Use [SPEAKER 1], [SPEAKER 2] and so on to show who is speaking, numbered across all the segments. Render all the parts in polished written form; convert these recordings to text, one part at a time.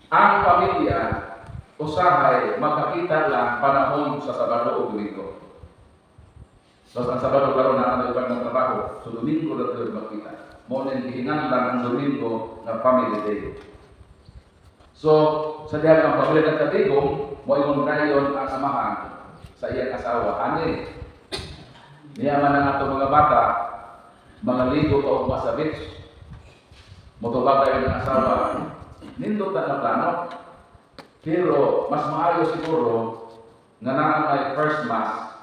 [SPEAKER 1] Ang pamilya usahay magkakita lang panahon sa Sabado o Domingo. Tapos ang Sabado karon na ang ibang ng trabaho, so Domingo na tayo magkita. Mao ning gihinanglan ang Domingo nga family day. So, sa dihang ang pamilya ng katigom, moingon kayon ang amahan sa iyang asawa. "Ani, niya man ang ato mga bata, mga ligo pa ugma sa beach." Motubag kayo ng asawa, "Nindot na nga plano. Pero mas maayo siguro nga naa may first mass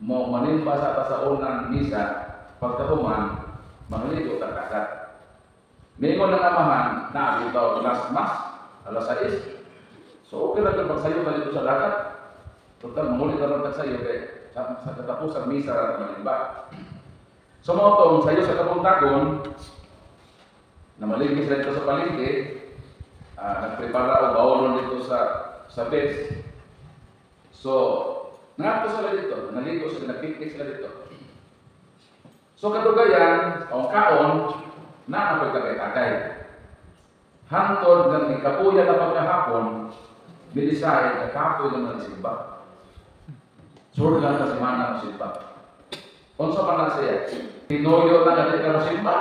[SPEAKER 1] mo, manimba sa ta sa unang misa, pagkahuman mangligo ta dagat." Mingon ng amahan, "Naa bitaw last mass, alas 6. So okay lang kung pagsayo ka dito sa dagat. Total, manguli ka lang tagsayo kay sa katapusan misa ra manimba." So mao tong sayo sa kabuntagon, na maligis sila dito sa palengke, nagprepara og baolon dito sa beach. So, nangadto sila dito, naligo sila, nagpiknik sila dito. So kadugayan, ang kaon, naa na tagay-tagay. Hantod ng ikapuya na pagkahapon, mi-decide na kapoy naman simba. Sure lang ta semana mo simba. Unsa man na siya? Tinuyo na ka di ka simba.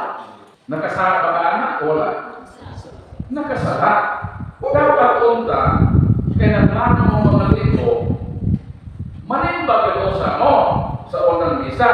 [SPEAKER 1] Nakasala ba ka ana? Wala. Nakasala. Dapat unta, kay nagplano mo mga ligo, manimba kayo sa mo sa unang misa.